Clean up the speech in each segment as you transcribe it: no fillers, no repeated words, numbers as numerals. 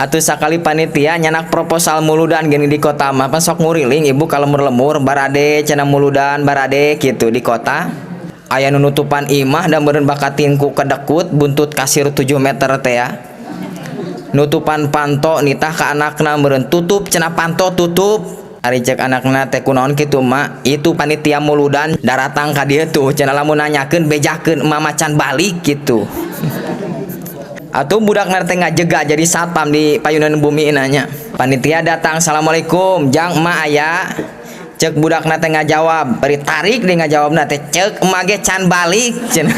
Atuh sakali panitia nyandak proposal muludan gini di kota mah pan sok nguriling ibu ka lembur-lembur barade cenah muludan barade gitu di kota. Aya nu nutupan imah dan meureun bakatin ku kedekut buntut kasir 7 meter teh ya. Nutupan panto nitah ka anakna meureun tutup cenah panto tutup. Ari cek anakna teh kunaon kitu mak, itu panitia muludan daratang ka dieu tuh cenah lamun nanyakeun bejakeun emak macan balik gitu. Atuh budakna teh ngajega jadi satpam di payunan bumi nanya. Panitia datang, assalamualaikum, jang emak aya. Cek budakna teh ngajawab, bari tarik deui ngajawabna teh cek emak ge can balik cenah.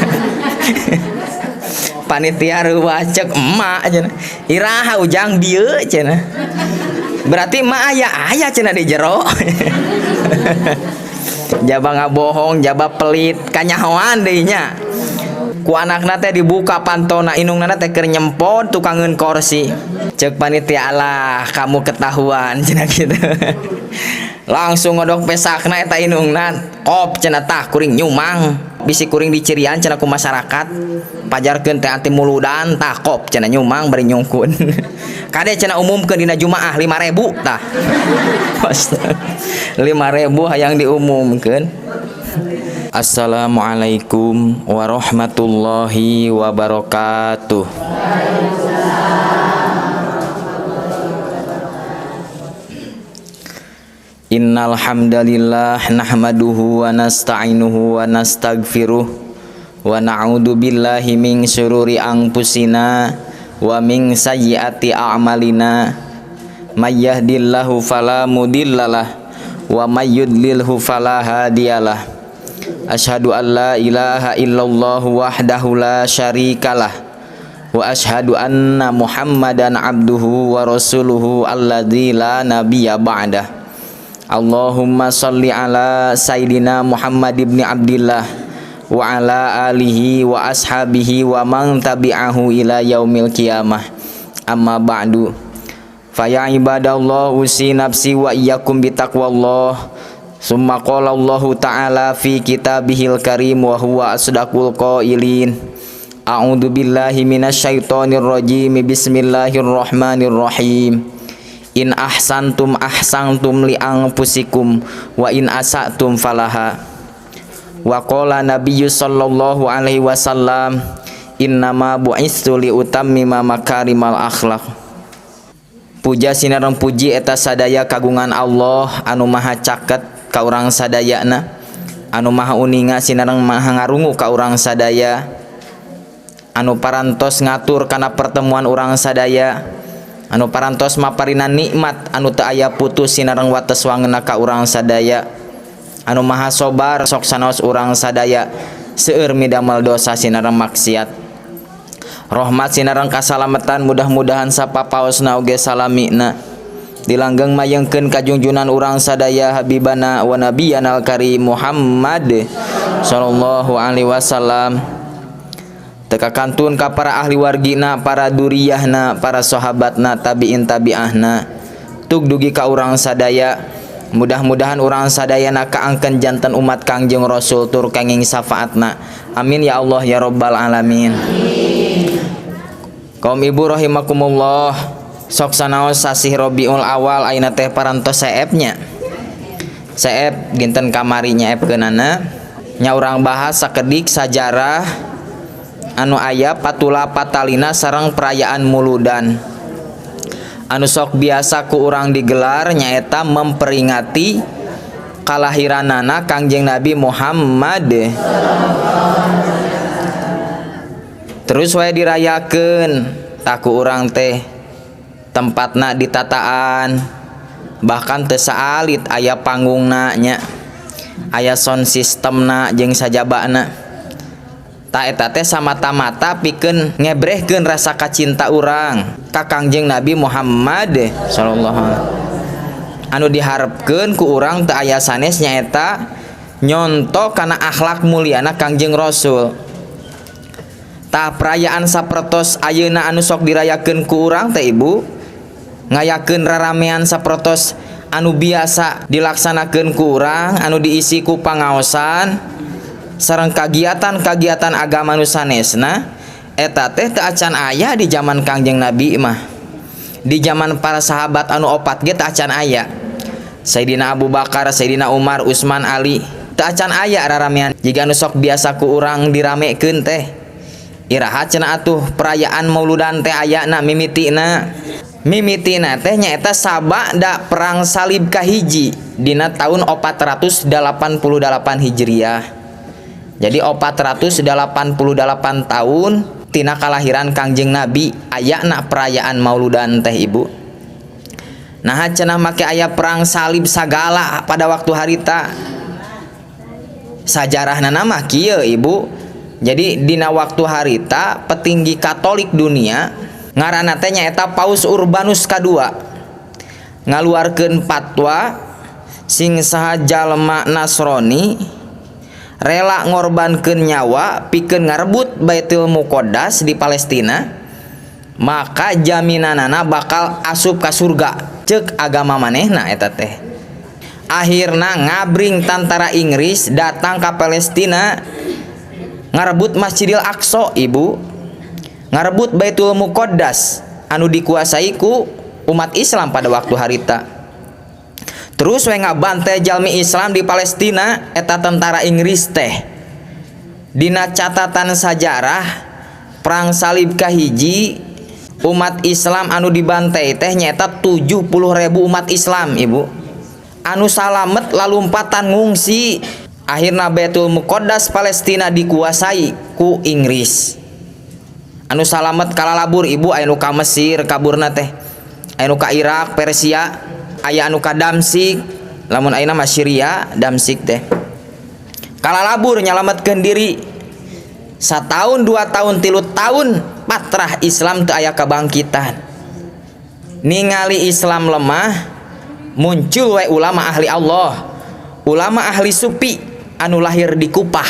Panitia reuas cek emak cenah. Iraha ujang dieu cenah. Berarti emak aya aya cenah di jero. Jaba ngabohong, jaba pelit, kanyahoan deui nya. Ku anakna teh dibuka pantona indungna teh keur nyempot tukangeun kursi. Cek panitia alah kamu ketahuan cenah gitu. Langsung ngodok pesakna eta indungna, kop cenah tah kuring nyumang. Bisi kuring dicirian cenah ku masyarakat. Pajarkeun teh anti muludan tah kop cenah nyumang bari nyungkun. Kade cenah umumkeun dina Jumaah 5.000 tah. 5.000 hayang diumumkeun. Assalamualaikum warahmatullahi wabarakatuh. Innal hamdalillah nahmaduhu wa nasta'inuhu wa nastaghfiruh wa na'udzu billahi min syururi anfusina wa min sayyiati a'malina. May yahdihillahu fala mudhillalah wa may yudlilhu fala hadiyalah. Asyhadu an la ilaha illallah wahdahu la syarikalah wa asyhadu anna Muhammadan abduhu wa rasuluhu alladzi la nabiyya ba'dah. Allahumma shalli ala sayidina Muhammad ibni Abdillah wa ala alihi wa ashabihi wa man tabi'ahu ila yaumil qiyamah. Amma ba'du. Fa ya ibadallah usi nafsi wa iyyakum bitaqwallah. Summa qala Allahu ta'ala fi kitabihil karim wa huwa asdaqul qailin. A'udzu billahi minasyaitonir rajim. Bismillahirrahmanirrahim. In ahsantum ahsantum li anfusikum wa in asatum falaha. Wa qala nabiyyu sallallahu alaihi wasallam innama bu'istu li utammima makarimal akhlak. Puja sinareng puji eta sadaya kagungan Allah anu maha caket ka urang sadayana, anu maha uninga sinareng maha ngarungu ka urang sadaya, anu parantos ngatur kana pertemuan urang sadaya, anu parantos maparina nikmat anu teu aya putus sinareng wates wangeuna ka urang sadaya, anu maha sobar sok sanaos urang sadaya seueur midamel dosa sinareng maksiat. Rahmat sinareng kasalamatan mudah-mudahan sapapaosna oge salamina dilanggeng mayengkeun kajunjunan urang sadaya habibana wa nabiyana al-karim Muhammad sallallahu alaihi wasallam. Teka kantun ka para ahli wargina, para duriyahna, para sahabatna, tabiin tabiahna, tug dugi ka urang sadaya. Mudah-mudahan urang sadayana kaangkeun janten umat Kangjeng Rasul tur kenging syafaatna. Amin ya Allah ya rabbal alamin. Kaum ibu rahimakumullah, sok sanaos sasih Rabiul Awal ayeuna teh parantos seepnya. Seep dinten kamari nyeepkeunana nya urang bahas sakedik sajarah anu aya patula patalina sareng perayaan muludan. Anu sok biasa ku urang digelar nyaeta memperingati kalahiranana Kangjeng Nabi Muhammad. Terus wae dirayakeun tak ku urang teh tempatna ditataan bahkan teu saalit aya panggungna nya, aya sound systemna jeung sajabana. Ta eta teh samata-mata pikeun ngebrehkeun rasa kacinta urang ka Kangjeng Nabi Muhammad sallallahu alaihi wasallam. Anu diharepkeun ku urang teu aya sanes nyaeta nyonto kana akhlak muliana Kangjeng Rasul. Tah perayaan sapertos ayeuna anu sok dirayakeun ku urang teh ibu ngayakeun raramean sapertos anu biasa dilaksanakeun ku urang anu diisi ku pangaosan sareng kagiatan-kagiatan agama nu sanesna eta teh teu acan aya di zaman Kangjeng Nabi mah. Di zaman para sahabat anu opat ge teu acan aya. Sayyidina Abu Bakar, Sayyidina Umar, Utsman, Ali teu acan aya raramean jiga nu sok biasa ku urang diramekeun teh. Iraha cenah atuh perayaan mauludan teh ayana mimitina? Mimitina teh nyaeta sabada perang salib kahiji dina tahun 488 Hijriah. Jadi 488 tahun tina kalahiran Kangjeng Nabi ayana perayaan mauludan teh, Ibu. Nah, cenah make aya perang salib sagala pada waktu harita? Sajarahna mah kieu, Ibu. Jadi dina waktu harita petinggi Katolik dunia ngaranna teh nyaeta Paus Urbanus kadua ngaluarkeun fatwa sing saha jalma Nasrani rela ngorbankeun nyawa pikeun ngarebut Baitul Muqaddas di Palestina, maka jaminanana bakal asup ka surga cek agama manehna eta teh. Akhirna ngabring tantara Inggris datang ke Palestina, ngarebut Masjidil Aqsa, Ibu, ngarebut Baitul Muqaddas anu dikuasai ku umat Islam pada waktu harita. Terus we ngabantai jalmi Islam di Palestina eta tentara Inggris teh. Dina catatan sajarah perang salib kahiji, umat Islam anu dibantai teh nyaeta 70.000 umat Islam, Ibu. Anu salamet lalumpatan ngungsi. Akhirna Baitul Muqaddas Palestina dikuasai ku Inggris. Anu salamet kalalabur, Ibu. Aya nu ka Mesir kaburna teh, aya nu ka Irak, Persia, aya anu ka Damsik, lamun ayeuna mah Syria Damsik teh. Kalalabur nyalametkeun diri. Satahun, 2 tahun, 3 tahun, patrah Islam teu aya kabangkitan. Ningali Islam lemah, muncul we ulama ahli Allah, ulama ahli sufi anu lahir di Kupah.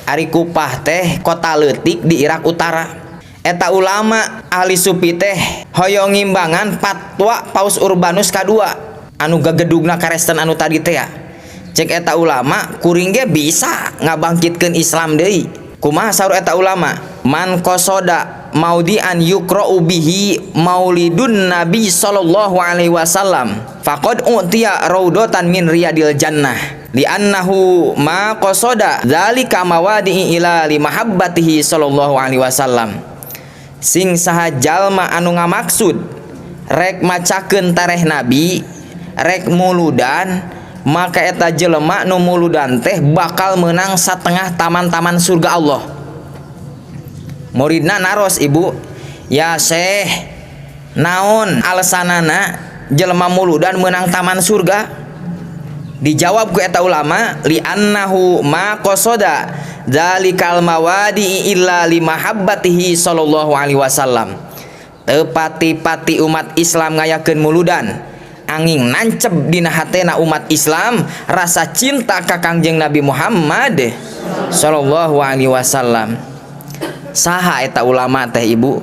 Ari Kupah teh kota leutik di Irak Utara. Eta ulama ahli sufi teh hoyong ngimbangan fatwa Paus Urbanus kadua anu gagedugna karesten anu tadi teh ya. Cek eta ulama, kuring ge bisa ngabangkitkeun Islam deui. Kumaha saur eta ulama? Man qosoda maudian yuqra'u bihi maulidun nabi sallallahu alaihi wasallam faqad u'tiya raudatan min riyadil jannah li'annahu ma qasoda dzalika mawadi'i ila li mahabbatihi sallallahu alaihi wasallam. Sing saha jalma anu ngamaksud rek macakeun tareh nabi, rek muludan, maka eta jelema nu muludan teh bakal menang satengah taman-taman surga Allah. Muridna naros, Ibu, ya Syekh, naon alasanana jelema muludan menang taman surga? Dijawab ku eta ulama, li annahu ma qasoda dzalikal mawadi illa li mahabbatihi sallallahu alaihi wasallam. Teu pati-pati umat Islam ngayakeun muludan anging nancep dina hatena umat Islam rasa cinta ka Kangjeng Nabi Muhammad sallallahu alaihi wasallam. Saha eta ulama teh, Ibu?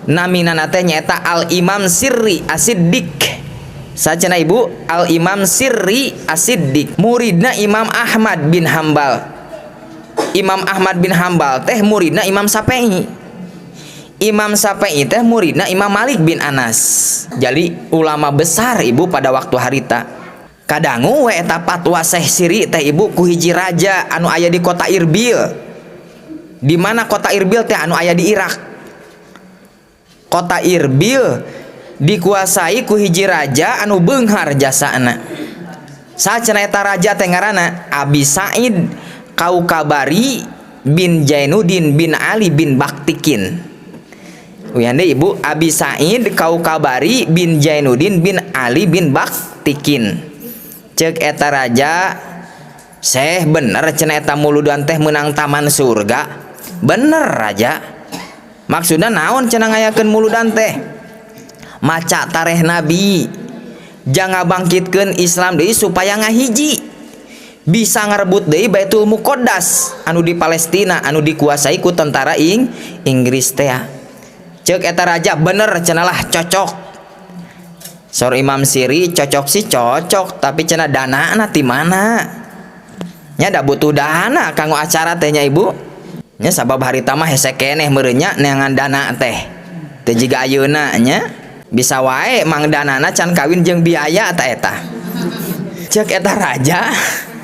Namina teh nyaeta Al Imam Sirri Asiddiq. Sacana, Ibu? Al Imam Sirri Asiddiq, muridna Imam Ahmad bin Hambal. Imam Ahmad bin Hambal teh muridna Imam Syafi'i. Imam Syafi'i teh muridna Imam Malik bin Anas. Jadi ulama besar, Ibu, pada waktu harita. Kadangu we eta fatwa Syekh Siri teh, Ibu, ku hiji raja anu aya di kota Irbil. Di mana kota Irbil teh? Anu aya di Irak. Kota Irbil dikuasai ku hiji raja anu beunghar jasana. Saha eta raja teh ngaranna? Abi Said Kaukabari bin Jainuddin bin Ali bin Baktikin. Uyan deui, Ibu, Abi Said Kaukabari bin Jainuddin bin Ali bin Baktikin. Cek eta raja, Syekh, bener cenah eta muludan teh menang taman surga? Bener, raja. Maksudna naon cenah ngayakeun muludan teh? Maca tareh nabi jangan bangkitkeun Islam deui supaya ngahiji, bisa ngarebut deui Baitul Muqaddas anu di Palestina anu dikuasai ku tentara Inggris teh. Cek eta raja, bener cenah lah, cocok. Saur Imam Siri, cocok sih cocok, tapi cenah dana ti mana nya? Da butuh dana kanggo acara teh nya, Ibu, nya. Sabab harita mah hese keneh meureun nya neangan dana teh, teu jiga ayeuna nya. Bisa wae Mang Danana can kawin jeung biaya ta eta. Cek eta raja,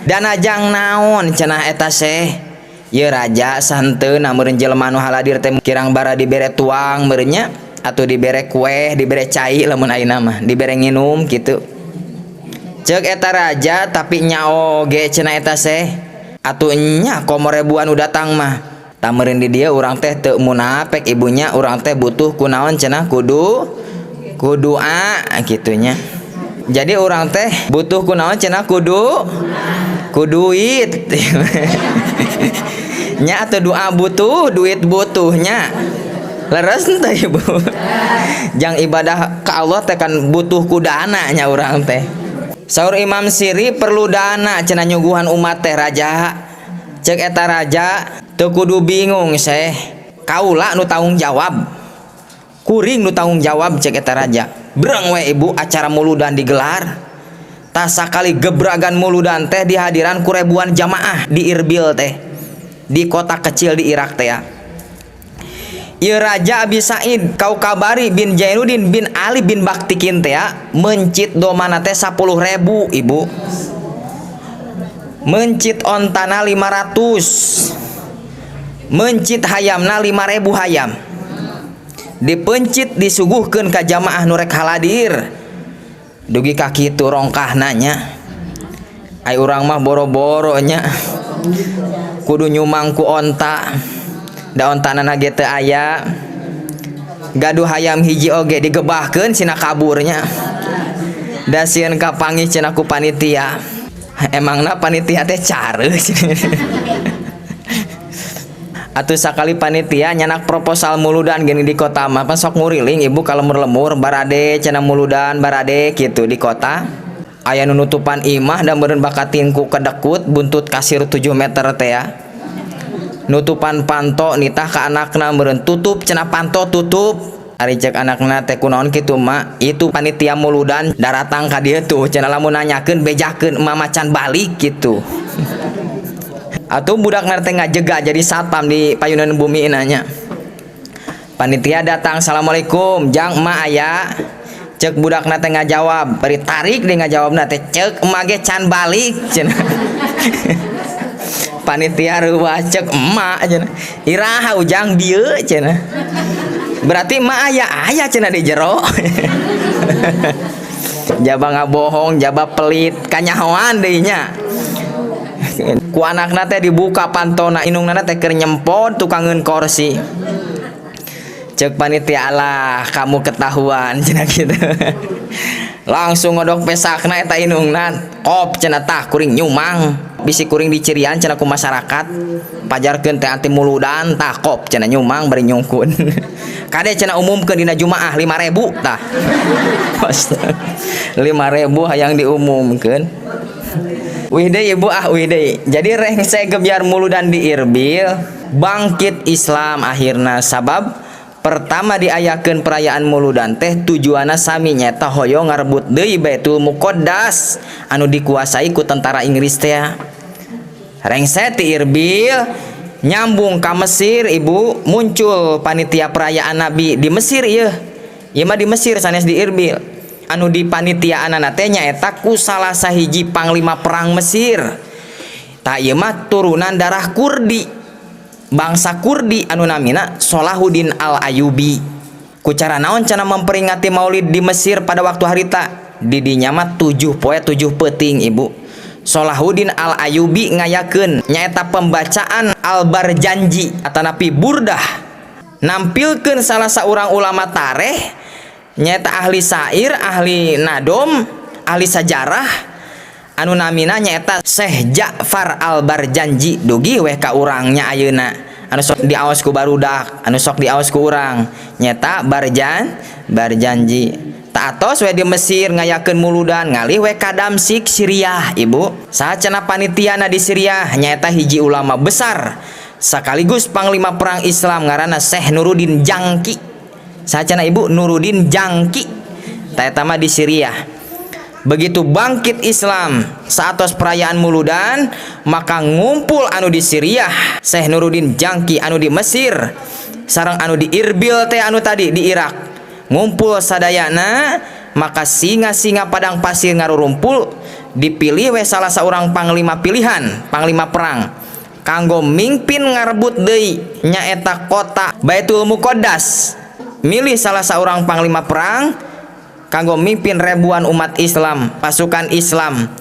dana jang naon cenah eta seh. Ieu raja santeuna meureun jelema nu haladir teh kirang bara dibere tuang meureun nya atau dibere kue, dibere cai lamun ayeuna mah, dibere nginum kitu. Cek eta raja tapi nya oge cenah eta seh. Atuh nya komo ribuan nu datang mah. Tah meureun di dieu urang teh teu munafik ibunya, urang teh butuh kunaon cenah kudu kudoa kitu nya. Jadi urang teh butuh kunaon cenah kudu kuduit. Nya atau doa butuh, duit butuhnya. Leres teh ibu. Jang ibadah ka Allah teh kan butuh ku dana nya urang teh. Saur Imam Siri perlu dana cenah nyuguhan umat teh raja. Cek eta raja teu kudu bingung seh. Kaula nu tanggung jawab. Kuring nu tanggung jawab cek eta raja. Breng we ibu acara muludan digelar. Tah sakali gebragan muludan teh dihadiran ku ribuan jamaah di Irbil teh. Di kota kecil di Irak teh ya. Ieu Raja Abi Said Kaukabari bin Jainuddin bin Ali bin Baktikin teh ya, mencit domana teh 10.000 ibu. Mencit ontana 500. Mencit hayamna 5.000 hayam. Dipencit disuguhkeun ka jamaah nu rek haladir. Dugi ka kitu rongkahna nya. Ai urang mah boro-boro nya. Kudu nyumang ku onta. Da ontana ge teu aya. Gaduh hayam hiji oge digebahkeun sina kaburnya. Da sieun kapanggih cenah ku panitia. Emangna panitia teh careuh. Atuh sakali panitia nyanak proposal muludan gini di kota mah pan sok nguriling ibu ka lemur-lemur barade cenah muludan barade kitu di kota. Aya nu nutupan imah da meureun bakatin ku kedekut buntut kasir 7 meter teh ya. Nutupan panto nitah ka anakna meureun tutup cenah panto tutup. Ari cek anakna teh kunaon kitu mak, itu panitia muludan daratang ka dieu tuh cenah lamun nanyakeun bejakeun emak macan balik kitu. Atuh budakna teh ngajega jadi satpam di payunan bumi nanya. Panitia datang, assalamualaikum, jang emak aya. Cek budakna teh ngajawab, bari tarik deui ngajawabna teh cek emak ge can balik cenah. Panitia reuas cek emak cenah. Iraha ujang dieu cenah. Berarti emak aya aya cenah di jero. Jaba ngabohong, jaba pelit, kanyahoan deui nya. Ku anakna teh dibuka pantona indungna teh keur nyempot tukangeun kursi. Cek panitia alah kamu ketahuan cenah kitu. Langsung ngodok pesakna eta indungna, kop cenah tah kuring nyumang. Bisi kuring dicirian cenah ku masyarakat. Pajarkeun teh anti muludan tah kop cenah nyumang bari nyungkun. Kade cenah umumkeun dina Jumaah 5.000 tah. 5.000 hayang diumumkeun. Wih deui ibu ah wih deui. Jadi rengse gebyar muludan di Irbil bangkit Islam akhirna sabab pertama diayakeun perayaan muludan teh tujuanna sami nyaeta hoyong ngarebut deui Baitul Muqaddas anu dikuasai ku tentara Inggris teh. Rengse ti Irbil nyambung ka Mesir ibu muncul panitia perayaan Nabi di Mesir ieu. Ieu mah di Mesir sanes di Irbil. Anu di panitiaanana teh nyaeta ku salah sahiji panglima perang Mesir. Tah ieu mah turunan darah Kurdi. Bangsa Kurdi anu namina Salahuddin Al-Ayyubi. Ku cara naon cenah memperingati Maulid di Mesir pada waktu harita? Di dinya mah 7 poe 7 peuting ibu. Salahuddin Al-Ayyubi ngayakeun nyaeta pembacaan Al-Barjanji atanapi Burdah. Nampilkeun salah saurang ulama tareh nyaeta ahli syair, ahli nadom, ahli sajarah anu namina nyaeta Syekh Ja'far Al-Barjanji. Dugi weh ka urangnya ayeuna anu sok diaos ku barudak, anu sok diaos ku urang nyaeta Barjanji. Tak atos we di Mesir ngayakeun muludan ngalih we ka Damsyik Suriah ibu. Saha cenah panitiana di Suriah nyaeta hiji ulama besar sekaligus panglima perang Islam ngaranna Syekh Nuruddin Jangki. Saha cenah ibu Nuruddin Jangki. Ta eta mah di Suriah. Begitu bangkit Islam saatos perayaan muludan maka ngumpul anu di Suriah Syekh Nuruddin Jangki anu di Mesir sareng anu di Irbil teh anu tadi di Irak. Ngumpul sadayana, maka singa-singa padang pasir ngarurumpul, dipilih we salah seorang panglima pilihan, panglima perang kanggo mimpin ngarebut deui nyaeta kota Baitul Muqaddas. Milih salah seorang panglima perang kanggo mimpin ribuan umat Islam, pasukan Islam.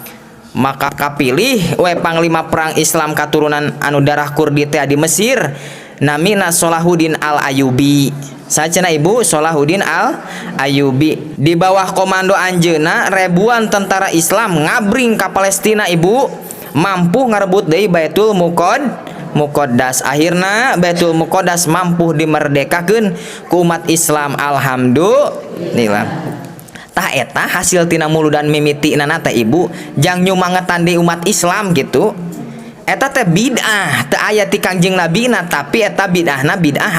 Maka kapilih we panglima perang Islam katurunan anu darah Kurdi teh di Mesir, namina Salahuddin Al Ayyubi. Sacenah ibu Salahuddin Al Ayyubi. Di bawah komando anjeuna ribuan tentara Islam ngabring ka Palestina ibu, mampu ngarebut deui Baitul Muqaddas. Akhirna Baitul Muqaddas mampu dimerdekakeun ku umat Islam, alhamdulillah. Tah eta hasil tina muludan mimitina teh ibu, jang nyumangetan di umat Islam gitu. Eta teh bid'ah, teu aya ti Kangjeng Nabi na, tapi eta bid'ahna bid'ah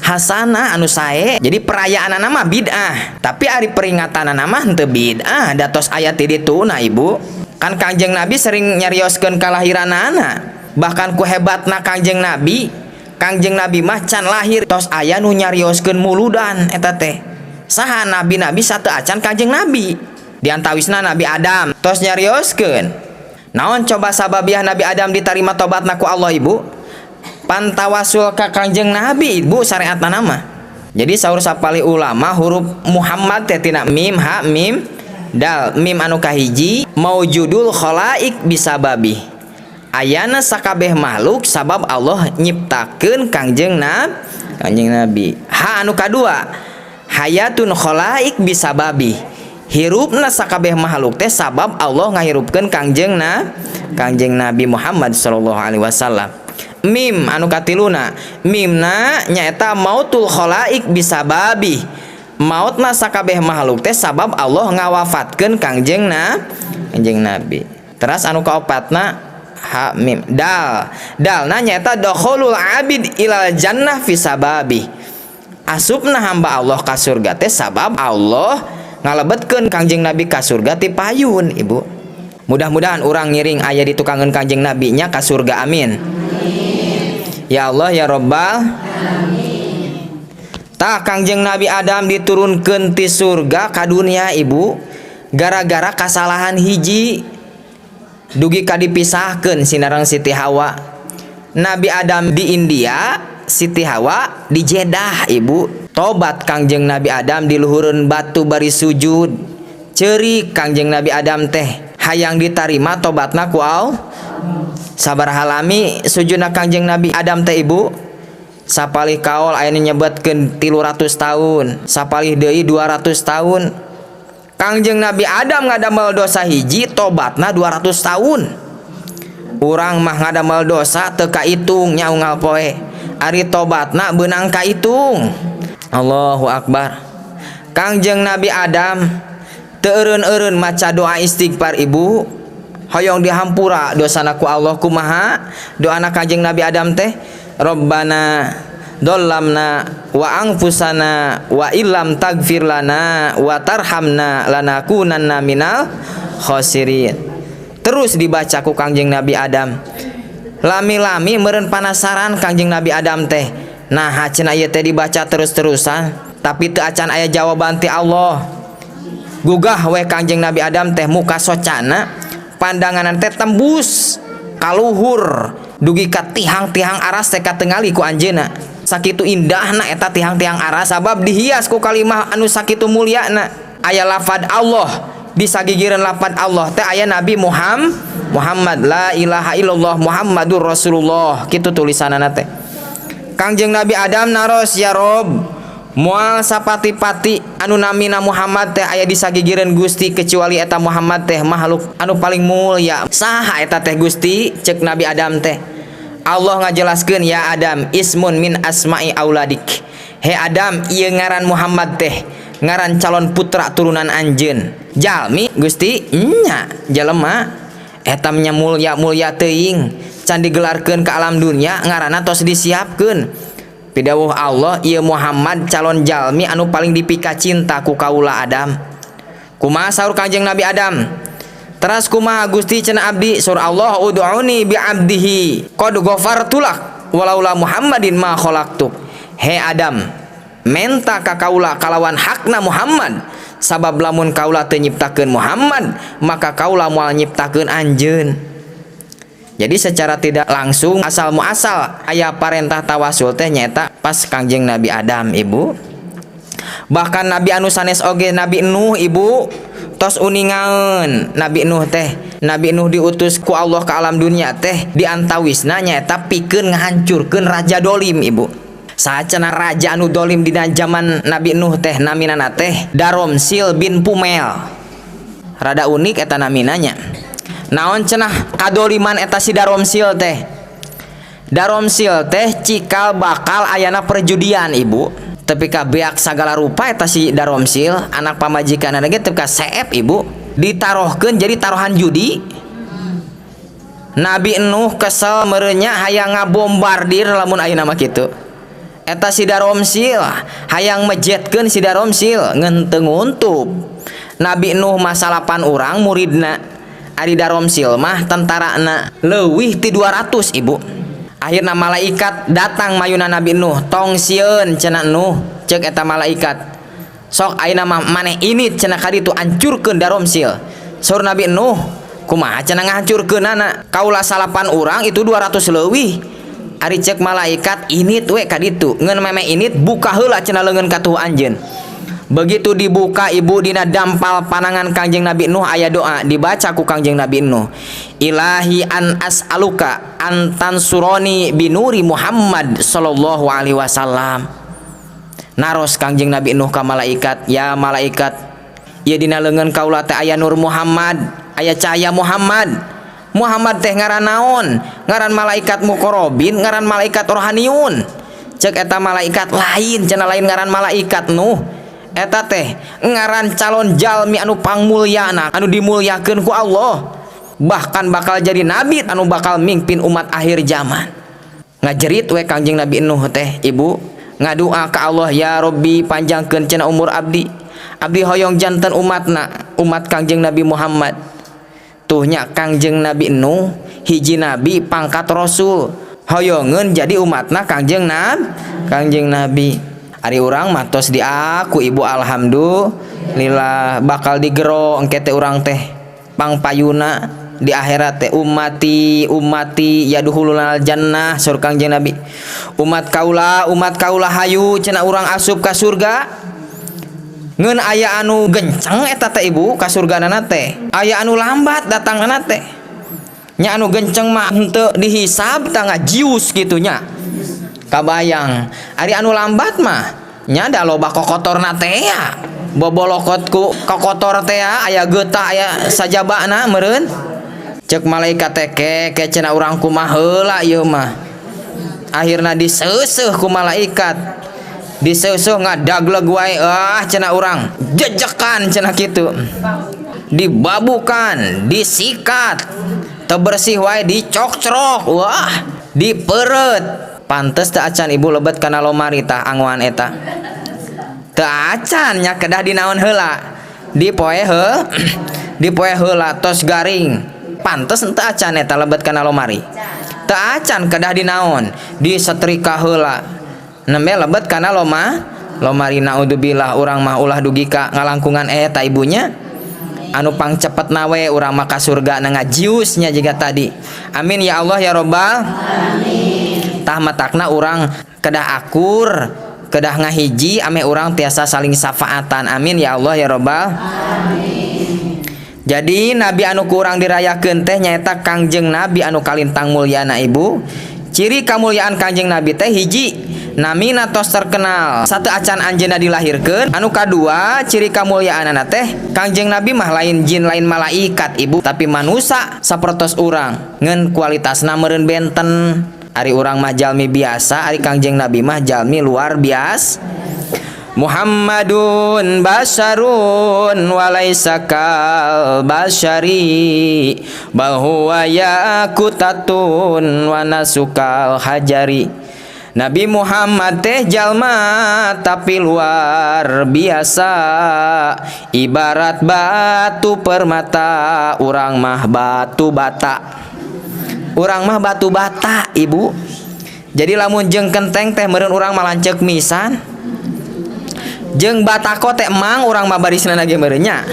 hasanah anu sae. Jadi perayaanana mah bid'ah, tapi ari peringatanana mah henteu bid'ah, da tos aya ti dituna ibu. Kan Kangjeng Nabi sering nyarioskeun kalahiranana. Bahkan ku hebatna Kangjeng Nabi, Kangjeng Nabi mah can lahir tos aya nu nyarioskeun muludan eta teh. Saha nabi-nabi satu acan Kangjeng Nabi. Di antawisna Nabi Adam tos nyarioskeun. Naon coba sababiah Nabi Adam diterima tobatna ku Allah ibu? Pantawasul ka Kangjeng Nabi ibu syariatna nama. Jadi saur sapali ulama huruf Muhammad teh tina mim ha mim dal, mim anu kahiji maujudul khalaik bisababi. Ayana sakabeh makhluk sabab Allah nyiptakeun Kangjeng Kangjeng Nabi. Ha anu kadua hayatun khalaik bisababi. Hirupna sakabeh makhluk teh sabab Allah ngahirupkeun Kangjeng Nabi Muhammad sallallahu alaihi wasallam. Mim anu katiluna, mimna nyaeta mautul khalaik bisababi. Mautna sakabeh makhluk teh sabab Allah ngawafatkeun Kangjeng Nabi. Teras anu kaopatna ha mim dal. Dalna nyaeta dakhulul abid ilal jannah fi sababi. Asupna hamba Allah ka surga teh sabab Allah ngalebetkeun Kangjeng Nabi ka surga ti payun ibu. Mudah-mudahan urang ngiring aya di tukangeun Kangjeng Nabi nya ka surga, amin. Ya Allah ya Rabbal amin. Tah Kangjeng Nabi Adam diturunkeun ti surga ka dunia ibu gara-gara kasalahan hiji dugi ka dipisahkeun sinareng Siti Hawa. Nabi Adam di India, Siti Hawa di Jeddah ibu. Tobat Kangjeng Nabi Adam di luhureun batu bari sujud. Ceurik Kangjeng Nabi Adam teh hayang ditarima tobatna ku Allah. Sabaraha lami sujudna Kangjeng Nabi Adam teh ibu? Sapalih kaol aya nu nyebutkeun 300 tahun, sapalih deui 200 tahun. Kangjeng Nabi Adam ngadamel dosa hiji tobatna 200 tahun. Urang mah ngadamel dosa teu kaitung nya unggal poe. Ari tobatna beunang kaitung. Allahu Akbar. Kangjeng Nabi Adam teu eureun-eureun maca doa istighfar ibu. Hoyong dihampura dosana ku Allah kumaha? Doana Kangjeng Nabi Adam teh Rabbana dzalamna wa anfusana wa illam tagfir lana wa tarhamna lanakunanna minal khasirin. Terus dibaca ku Kangjeng Nabi Adam. Lami-lami meureun panasaran Kangjeng Nabi Adam teh. Nah cenah ieu teh dibaca terus-terusan tapi teu acan aya jawaban ti Allah. Gugah we Kangjeng Nabi Adam teh muka socana, pandanganan teh tembus kaluhur dugi ka tihang-tihang aras teh katengali ku anjeunna. Sakitu indahna eta tihang-tihang aras sabab dihias ku kalimah anu sakitu mulyana. Aya lafad Allah, di sagigireun lafad Allah teh aya Nabi Muhammad la ilaha illallah Muhammadur Rasulullah kitu tulisanana teh. Kangjeng Nabi Adam naros, ya Rob, moal sapati-pati anu namina Muhammad teh aya di sagigireun Gusti kecuali eta Muhammad teh makhluk anu paling mulia. Saha eta teh Gusti? Cek Nabi Adam teh. Allah ngajelaskeun, ya Adam ismun min asma'i auladik. He Adam, ieu ngaran Muhammad teh ngaran calon putra turunan anjeun. Jalmi Gusti nya jelema eta nya mulia-mulia teuing can digelarkeun ka alam dunia ngaranna tos disiapkeun. Pidawuh Allah ieu Muhammad calon jalmi anu paling dipika cinta ku kaula Adam. Kumaha saur Kangjeng Nabi Adam? Teras kumaha Gusti cenah abdi? Saur Allah ud'uni bi abdihi qad ghafartulak walaula Muhammadin ma khalaqtuk. He Adam, Menta ka kaula kalawan hakna Muhammad, sabab lamun kaula teu nyiptakeun Muhammad maka kaula moal nyiptakeun anjeun. Jadi secara tidak langsung asal muasal aya parentah tawasul teh nyaeta pas Kangjeng Nabi Adam, Ibu. Bahkan nabi anu sanes oge, Nabi Nuh, Ibu, tos uningaeun Nabi Nuh teh. Nabi Nuh diutus ku Allah ke alam dunia teh diantawisna nyaeta pikeun ngahancurkeun raja dolim, Ibu. Saha raja anu dolim dina zaman Nabi Nuh teh? Naminana teh Daromsil bin Pumel. Rada unik eta naminanya. Naon cenah kadoliman eta si Daromsil teh? Daromsil teh cikal bakal ayana perjudian, Ibu. Tepi ka beak sagala rupa eta si Daromsil, anak pamajikan ge tepi ka seep, Ibu, ditarohkeun jadi taruhan judi. Nabi Nuh kesel merenya, hayang ngabombardir lamun ayeuna mah kitu eta si Daromsil, hayang mejetkeun si Daromsil, ngan teu nguntup. Nabi Nuh mah salapan urang muridna, ari Daromsil mah tentarana leuwih ti 200, Ibu. Akhirna malaikat datang mayuna Nabi Nuh. "Tong sieun," cenah Nuh, cek eta malaikat, "sok ayeuna mah maneh ini," cenah, "ka ditu hancurkeun Daromsil." Saur Nabi Nuh, "Kumaha cenah ngahancurkeunana? Kaula salapan urang, itu 200 leuwih." Ari cek malaikat, "Init we ka ditu, ngeun meme init buka heula cenah leungeun katuhu anjeun." Begitu dibuka, Ibu, dina dampal panangan Kangjeng Nabi Nuh aya doa dibaca ku Kangjeng Nabi Nuh, "Ilahi an as'aluka an tansuroni binuri Muhammad sallallahu alaihi wasallam." Naros Kangjeng Nabi Nuh ka malaikat, "Ya malaikat, ieu dina leungeun kaula teh aya Nur Muhammad, aya cahaya Muhammad. Muhammad teh ngaran naon? Ngaran malaikat mukorobin, ngaran malaikat rohaniun?" Cek eta malaikat, "Lain," cenah, "lain ngaran malaikat, Nuh. Eta teh ngaran calon jalmi anu pangmulyana, anu dimulyakeun ku Allah, bahkan bakal jadi nabi anu bakal mimpin umat akhir zaman." Ngajerit we Kangjeng Nabi Nuh teh, Ibu, ngadua ka Allah, "Ya Robbi, panjangkeun cenah umur abdi. Abdi hoyong janten umatna, umat Kangjeng Nabi Muhammad." Tuhnya Kangjeng Nabi Nuh, hiji nabi pangkat rasul, hoyongeun jadi umatna Kangjeng Nabi. Ari urang mah tos diaku, Ibu, alhamdulillah bakal digero engke teh urang teh pangpayuna di akhirat teh, "Ummati, ummati yadkhulunal jannah," saur Kangjeng Nabi. "Umat kaula, umat kaula, hayu cenah urang asup ka surga." Ngeun aya anu genceng eta teh, Ibu, ka surgana teh, aya anu lambat datangna teh nya. Anu genceng mah henteu dihisab, tah ngajius kitu nya, kabayang. Ari anu lambat mah nya da loba kokotorna teh ya, bobolokot ku kokotor teh ya, aya getah, aya sajabana meureun. Cek malaikat teh, "Ke ke cenah urang kumaha heula ieu mah?" Akhirna diseuseuh ku malaikat, diseuseuh ngadagleg wae. "Ah," cenah urang, "jejekan," cenah kitu, dibabukan, disikat teu bersih wae, dicokcrok, wah, diperet. Pantes teu acan, Ibu, lebet kana lomari tah angoan eta teu acan nya, kedah dinaon heula, dipoe heuh, dipoe heula tos garing. Pantes teu acan eta lebet kana lomari, teu acan, kedah dinaon, disetrika heula nembe lebet kana lomari. Naudzubillah, urang mah ulah dugi ka ngalangkungan eta, Ibu nya. Anu pangcepet nawe urang mah ka surga na ngajiusnya jiga tadi. Amin ya Allah ya robbal amin. Tah, matakna urang kedah akur, kedah ngahiji, ame urang tiasa saling syafaatan. Amin ya Allah ya robbal amin. Jadi nabi anu kurang dirayakeun teh nyaeta Kangjeng Nabi anu kalintang mulyana, Ibu. Ciri kamulyaan Kangjeng Nabi teh hiji, namina tos terkenal satu acan anjeunna dilahirkeun. Anu kadua, ciri kamulyaan teh Kangjeng Nabi mah lain jin, lain malaikat, Ibu, tapi manusa sapertos urang, ngeun kualitasna meureun benten. Ari urang mah jalmi biasa, ari Kangjeng Nabi mah jalmi luar biasa. Muhammadun basarun walaisa kal basari, bal huwa yakutatun wa nasukal hajari. Nabi Muhammad teh jalma tapi luar biasa, ibarat batu permata, urang mah batu bata. Urang mah batu bata, Ibu. Jadi lamun jeung kenteng teh meureun urang mah lanceuk misan. Jeung batako teh, emang urang mah barisna ge meureun nya.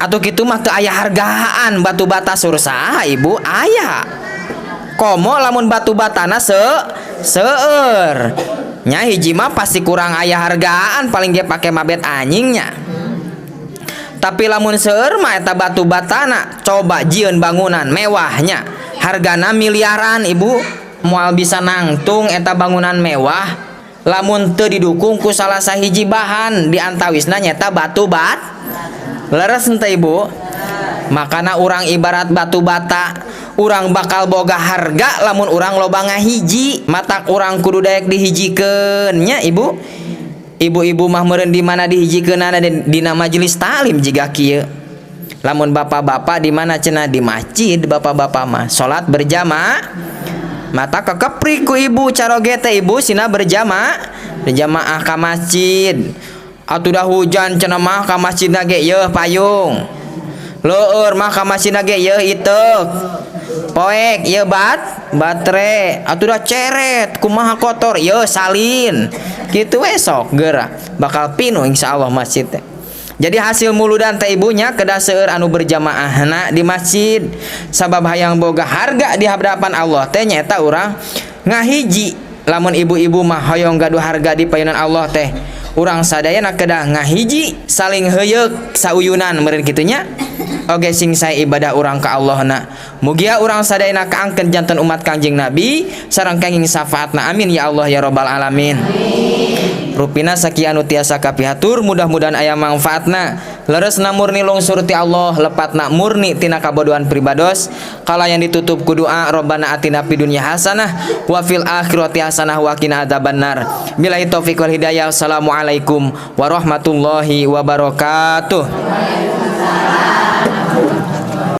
Atuh kitu mah teu aya hargaan batu bata sur saha, Ibu? Aya. Komo lamun batu batana seueur. Nya hiji mah pasti kurang aya hargaan, paling ge pake mabet anjingnya. Tapi lamun seueur mah eta batu batana, coba jieun bangunan mewahnya. Hargana miliaran, Ibu. Moal bisa nangtung eta bangunan mewah lamun teu didukung ku salah sahiji bahan, di antawisna nyeta batu bat. Leres henteu, Ibu? Makana urang ibarat batu bata, urang bakal boga harga lamun urang loba ngahiji. Matak urang kudu daek dihijikeun nya, Ibu. Ibu-ibu mah meureun di mana dihijikeunana? Dina majelis taklim jiga kieu. Lamun bapak-bapak di mana cenah? Di masjid bapak-bapak mah salat berjamaah. Matak kekepri ku ibu caroge teh, Ibu, sina berjamaah, berjamaah ka masjid. Atuh dah hujan cenah mah ka masjid ge yeuh payung. Leueur mah ka masjid ge yeuh iteuk. Poek ieu batere. Atuh dah ceret kumaha kotor yeuh salin. Kitu we sok geura bakal pinuh insyaallah masjid teh. Jadi hasil muludan teh, ibunya, kedah seueur anu berjamaahna di masjid. Sabab hayang boga harga di hadapan Allah teh nyaeta urang ngahiji. Lamun ibu-ibu mah hoyong gaduh harga di payunan Allah teh, urang sadayana kedah ngahiji, saling heuyeuk sauyunan meureun kitu nya. Oge sing sae ibadah urang ka Allah na. Mugia urang sadayana kaangkeun janten umat Kangjeng Nabi sareng kenging syafaatna. Amin ya Allah ya rabbal alamin. Rupina sakieu anu tiasa kapihatur, mudah-mudahan aya mangfaatna. Leresna murni lungsur ti Allah, lepatna murni tina kabodohan pribados. Kalayan ditutup ku doa, Robbana atina fid dunya hasanah wa fil akhirati hasanah wa qina adzabannar. Billahi taufik wal hidayah. Assalamualaikum warahmatullahi wabarakatuh.